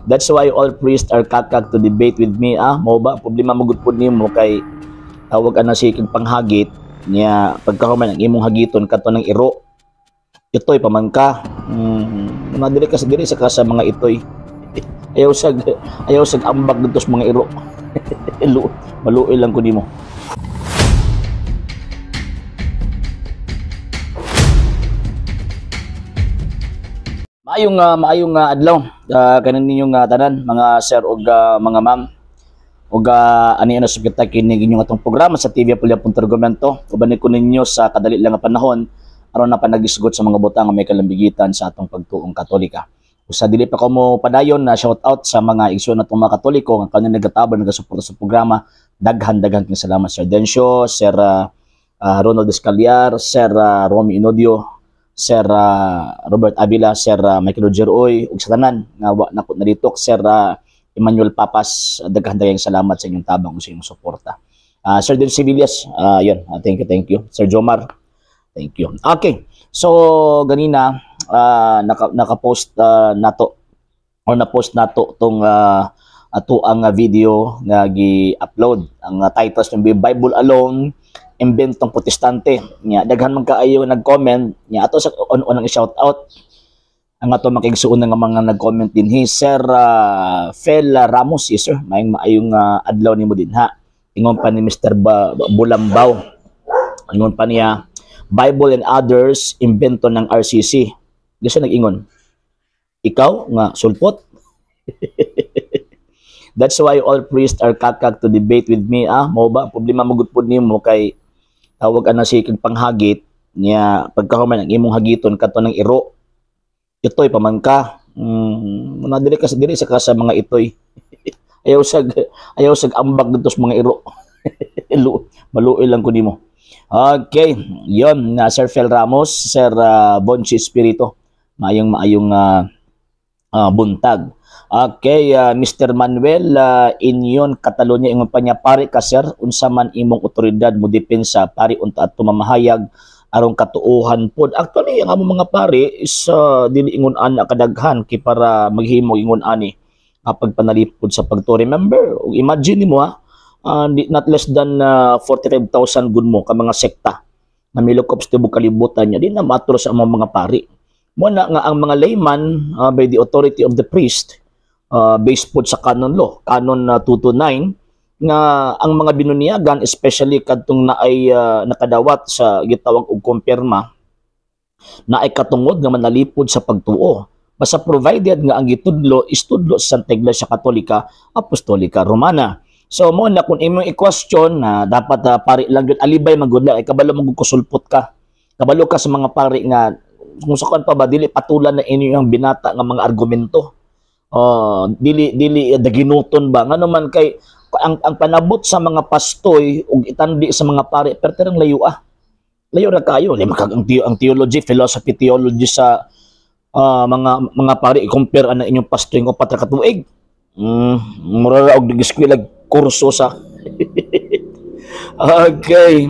That's why all priests are kakak to debate with me. Ah, mao ba? Problema mo gud pud nimo kay tawag ana si kag panghagit niya, pagkahuman ang imong hagiton kato ng iro. Itoy pamangka. Dili ka sa dili sa ka sa mga itoy. Ayaw sag ambag dito sa mga iro. Maluoy lang ko nimo. Maayong adlaw kanin ninyong tanan, mga sir ug mga ma'am, ug ani na sa kini inyong atong programa sa TV Pulya Argumento. Uban ko ninyo sa kadali lang nga panahon aron na panagisgot sa mga butang nga may kalambigitan sa atong pagtuong Katolika. Usa dili pa ko mo padayon na shout out sa mga igsoon natong mga Katoliko nga kanin nagatabang, nagasuporta sa programa. Daghan daghan kayong salamat, Sir Dencio, Sir Ronald Escaliar, Sir Romy Inodio, Sir Robert Avila, Sir Michael Roger Oy, ug sa tanan nga wa na nalitok, Sir Emmanuel Papas, daghan daghang salamat sa inyong tabang ug sa inyong suporta. Sir Del Civillas, yun, thank you, thank you. Sir Jomar, thank you. Okay, so ganina naka-post nato or na-post nato tong ato ang video nga gi-upload. Ang titles ng Bible Alone, Imbentong Protestante. Nya daghan man kaayo nag-comment nya ato sa on ang shout out ang ato makigsuon nga mga nag-comment dinhi. Sir Fel Ramos, yes sir, maayong maayong adlaw nimo dinha. Ingon pa ni Mr. Bulambaw, ingon pa niya, "Bible and others imbento ng RCC." Gusto nag-ingon ikaw nga sulpot. That's why all priests are kakak to debate with me. Ah, mao ba? Problema mo gud pud nimo kay tawag ana si kag panghagit niya, pagkahuman ang imong hagiton kato ng iro. Itoy pamangka. Dili ka sa dili sa ka sa mga itoy. Ayaw sag ambag dito sa mga iro. Maluoy lang ko nimo. Okay, yon na Sir Fel Ramos, Sir Bonchi Espiritu. Maayong maayong buntag. Okay, Mr. Manuel Inyon Catalonia, ingon pa niya, "Pare ka sir, unsa man imong otoridad mo depensa pari unta at tumamahayag aron katuohan pod?" Actually, ang among mga pari is dili ingon ana kadaghan kay para maghimo ingon ani kapag panalipod sa pagtuo. Remember, imagine nimo ha, not less than 45,000 gud mo ka mga sekta na milukop sa tibok kalibutan niya, di na matur sa among mga pari. Mo na nga ang mga layman, by the authority of the priest, based pod sa canon law, Canon 229, nga ang mga binunyagan, especially kadtong naay nakadawat sa gitawag og kumpirma, naay katungod nga manalipod sa pagtuo. Basta provided nga ang gitudlo is tudlo sa Santa Iglesia Katolika Apostolika Romana. So mo na kung imong i-question na dapat pari lang gyud, alibay magud lang ay kabalo mo kusulpot ka. Kabalo ka sa mga pari nga kung sa kuan pa ba dili patulan na inyo ang binata nga mga argumento. Dili dili daginuton ba, ngano man kay ang panabot sa mga pastoy ug itandi sa mga pari perterang layo ah. Layo ra kayo. Lima kag ang theology, philosophy, theology sa mga pari i-compare ana inyong pastoy ng 4 ka tuig. Mura ra og nag-eskwela kurso sa. Okay.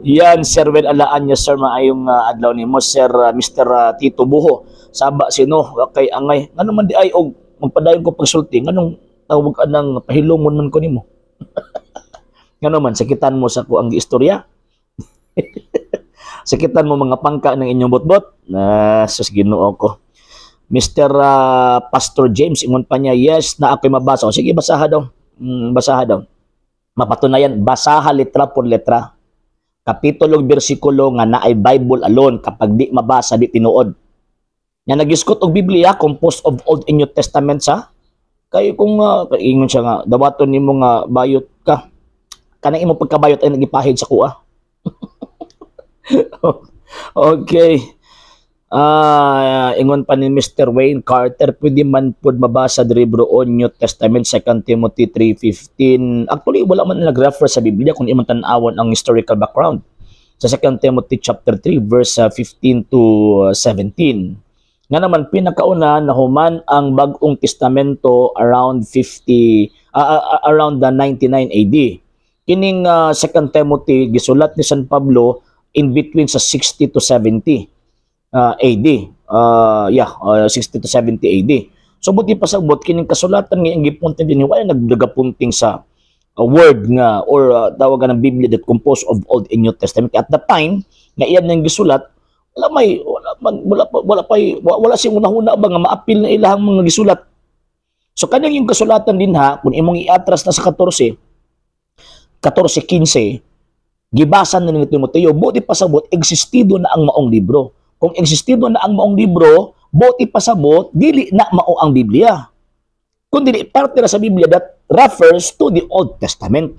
Yan, Sir Wel Alaan niya, sir, maayong adlaw nimo, Sir Mr. Tito Buho. Saba sino, wa kay angay. Ngano man di ay og magpadayon ko pagsulti, nganong tawag anang pahilumon man ko nimo? Ngano man sakitan mo sa ko ang giistorya? Sakitan mo mga pangka ng inyong botbot? Na sus Ginoo ko. Mr. Pastor James, ingon pa niya, "Yes, na ako'y mabasa." O, sige, basaha daw. Basaha daw. Mapatunayan, basaha letra por letra. Kapitulo ug bersikulo nga naay Bible alone. Kapag di mabasa, di tinuod. Nga nagisgot og Biblia composed of Old and New Testament sa kay kung ingon siya nga dawaton nimo nga bayot ka, kanang imong pagkabayot ay nagipahid sa kuha. Okay. Ingon pa ni Mr. Wayne Carter, "Pwede man pud mabasa diri bro on New Testament 2 Timothy 3:15." Actually, wala man nag-refer sa Biblia kung imong tan-awon ang historical background. Sa 2 Timothy chapter 3 verse 15 to 17. Nga naman pinakauna nahuman ang Bagong Testamento around 50 around the 99 AD. Kining 2 Timothy gisulat ni San Pablo in between sa 60 to 70 AD. Yeah, 60 to 70 AD. So buot pasabot, kining kasulatan nga ang gipunting dinhi, wala nagdagapunting sa word nga or tawagan ng Biblia that composed of Old and New Testament. At the time nga iyan nang gisulat, wala may wala man, wala pa wala pa wala siyang hunahuna ba nga maapil na ilahang mga gisulat. So kanang yung kasulatan din ha, kung imong iatras na sa 14 14, 15, gibasa na ni Timoteo, buot pasabot existido na ang maong libro. Kung existido na ang maong libro, buot pasabot dili na mao ang Biblia. Kung dili, parte ra sa Biblia that refers to the Old Testament.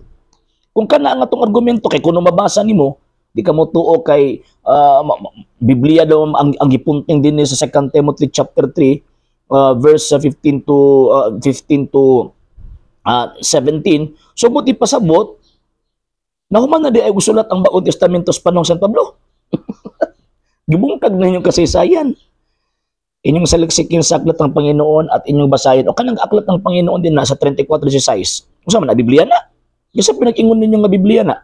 Kung kana ang atong argumento, kay kuno mabasa nimo, di ka mo tuo kay Biblia daw ang gipunting din sa 2 Timothy chapter 3 verse 15 to 17. So buot pasabot, nahuman na diay gusulat ang Bagong Testamento sa panahon San Pablo. Gibungkag na inyong kasaysayan. Inyong saliksikin sa aklat ng Panginoon at inyong basahin. O kanang aklat ng Panginoon din na sa 34.16. Unsa man na, Biblia na? Kasi pinag-ingon ninyo nga Biblia na.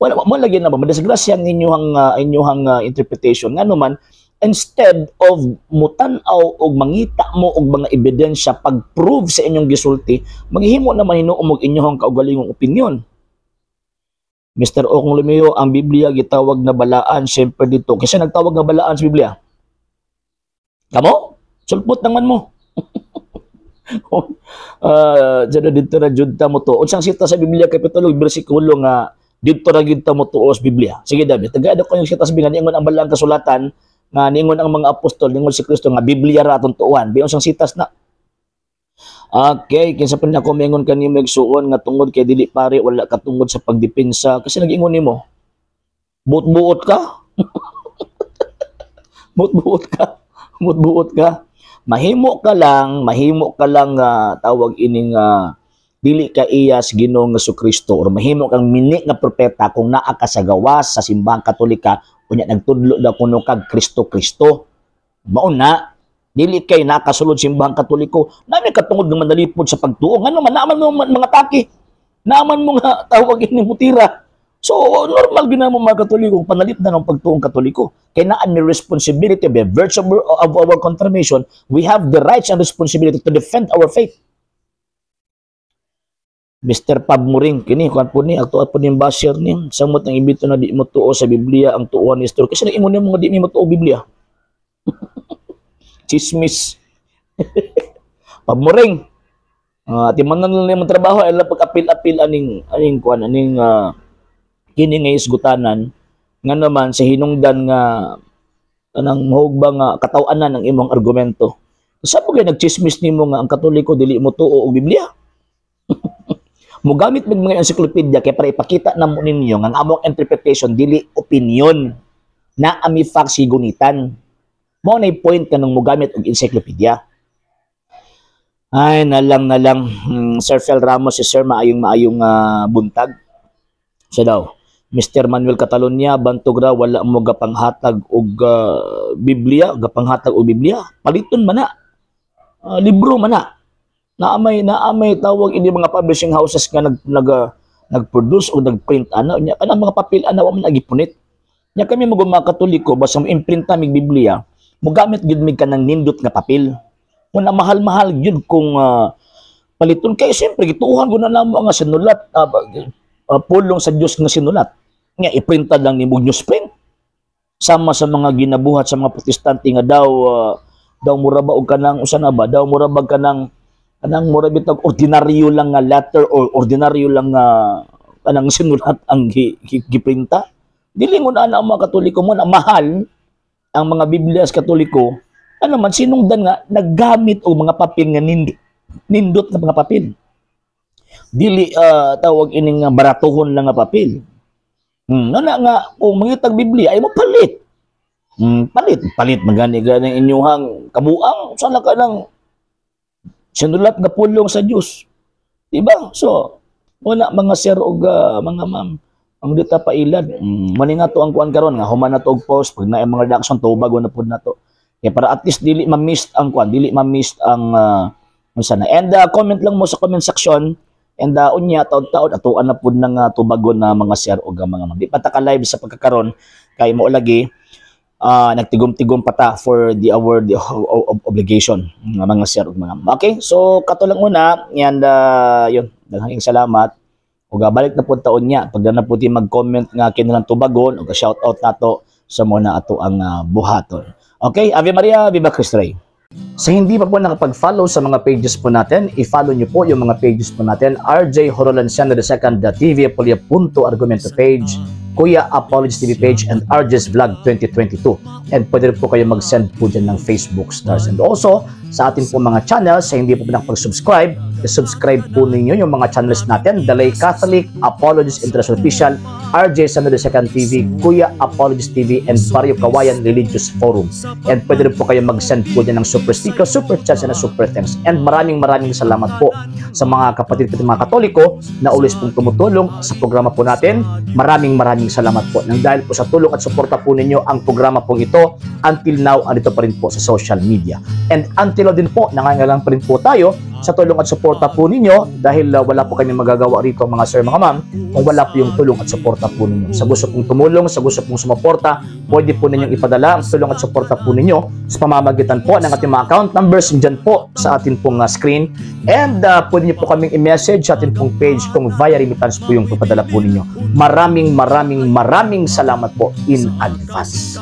Wala mo lagi na ba madisgrasya ang inyong interpretation, ngano man instead of mutan-aw og mangita mo og mga ebidensya pag-prove sa inyong gisulti, maghimo naman hinuon og inyong kaugalingong opinion. Mr. Okong Lumeo, ang Biblia gitawag na balaan siyempre dito. Kasi nagtawag nga balaan sa Biblia. Kamo? Sulpot naman mo. Dyan dito na jud ta mo to. Unsang sita sa Biblia kapitulo bersikulo nga didto ra gyud ta mo tuo sa Biblia? Sige, David, tagad ko yung sita sa Biblia niingon ang balaang kasulatan nga niingon ang mga apostol, niingon si Kristo nga Biblia ra atong tuohan. Biyon sang sitas na. Okay, kinsa pa ako mingon kanimo, igsuon, nga tungod kay dili pare wala katungod sa pagdepensa kasi nag-ingon nimo. Buot-buot ka? Buot-buot ka? Buot-buot ka? Mahimo ka lang tawag ining dili ka iya sa Ginoong Kristo or mahimo kang mini nga propeta kung naa ka sa gawas sa Simbahang Katolika, unya nagtudlo daw kuno kag Kristo Kristo. Mao na dili kay nakasulod Simbahang Katoliko nami katungod nga manalipod sa pagtuo, ngano man naaman mo mga taki, naaman mo nga tawag ini mutira. So normal gina mo mga Katoliko panalit na ng pagtuong Katoliko kay naan may responsibility. By virtue of our confirmation, we have the rights and responsibility to defend our faith. Mr. Pab Muring, kini kuan po ni aktual po ni basher ni samot ang imbito na di mo tuo sa Biblia ang tuohan ni Pastor kasi nag-ingon nimo nga di mi matuo Biblia. Chismis. Pab Muring. Timanan lang nimo trabaho ay lang pag-apil-apil aning aning kuan aning kini nga isgutanan nga naman sa hinungdan nga anang mahug ba nga kataw-anan ang imong argumento. Sa mo kay nagchismis nimo nga ang Katoliko dili mo tuo og Biblia. Mugamit mig mga encyclopedia kay para ipakita namo ninyo nga ang among interpretation dili opinion na ami facts gunitan. Mao na point kanang mugamit og encyclopedia. Ay, nalang nalang. Sir Fel Ramos, si Sir, maayong maayong buntag. Siya daw. Mr. Manuel Catalonia, bantog ra wala mo gapanghatag og Biblia, gapanghatag og Biblia. Paliton man na. Libro man na. Naamay tawag ini mga publishing houses nga nag nag nag-produce o nag-print ana nya kanang mga papel ana wa man nagipunit. Nya kami mga mga Katoliko, basta mo imprint mig Biblia, mogamit gyud mig kanang nindot nga papel. Kung na mahal-mahal gyud kung paliton kay siyempre gituohan ko na namo nga sinulat pulong sa Dios nga sinulat. Nga iprinta lang nimo newsprint. Sama sa mga ginabuhat sa mga Protestante nga daw daw mura ba og kanang usa na ba daw mura ba kanang kanang mura bitag ordinaryo lang nga letter or ordinaryo lang nga kanang sinulat ang giprinta. Dili mo na ang mga Katoliko mo na mahal ang mga Biblia sa Katoliko, ano man sinungdan nga naggamit og mga papel nga nindot, nindot nga mga papel. Dili tawag ining nga baratuhon lang nga papel. Na nga kung mangitag Biblia ay mo palit. Palit, palit magani gani inyuhang kabuang sana ka ng sinulat nga pulong sa Dios. Diba? So, wala mga sir og mga ma'am ang dita pailad. Mani nga to ang kuan karon nga human na to og post pag na mga reaction tubag na pud na to. Kaya para at least dili ma-miss ang kuan, dili ma-miss ang unsa na. And comment lang mo sa comment section and unya taud-taud atuan na pud ng tubagon na mga sir og mga ma'am. Di pa ta ka live sa pagkakaron kay mo lagi Nagtigom-tigom pa ta for the award of obligation, mga sir ug mga. Okay, so kato lang una and yun, daghang salamat ug balik na pud taon niya pag na po ti mag-comment nga kinilang tubagon ug shout out nato sa muna ato ang buhaton. Okay, Ave Maria, Viva Cristo Rey. Sa hindi pa po nakapag-follow sa mga pages po natin, i-follow nyo po yung mga pages po natin: RJ Horolanciano II TV, Apolia Punto Argumento page, Kuya Apologies TV page, and RJ's Vlog 2022. And pwede rin po kayo mag-send po dyan ng Facebook stars. And also, sa atin po mga channels, sa hindi po nakapag-subscribe, i-subscribe po ninyo yung mga channels natin: Dalay Catholic, Apologies International Official, RJ Sano II TV, Kuya Apologies TV, and Barrio Kawayan Religious Forum. And pwede rin po kayo mag-send po dyan ng super sticker, super chats, and super thanks. And maraming maraming salamat po sa mga kapatid ko, mga Katoliko na always pong tumutulong sa programa po natin. Maraming maraming salamat po. Nang dahil po sa tulong at suporta po ninyo, ang programa pong ito until now andito pa rin po sa social media. And until now din po, nangangailangan pa rin po tayo sa tulong at suporta po ninyo dahil wala po kami magagawa rito, mga sir, mga ma'am, kung wala po yung tulong at suporta po ninyo. Sa gusto pong tumulong, sa gusto pong sumuporta, pwede po ninyong ipadala ang tulong at suporta po ninyo sa pamamagitan po ng ating mga account numbers dyan po sa atin pong screen. And pwede niyo po kaming i-message sa atin pong page kung via remittance po yung papadala po ninyo. Maraming maraming maraming salamat po in advance.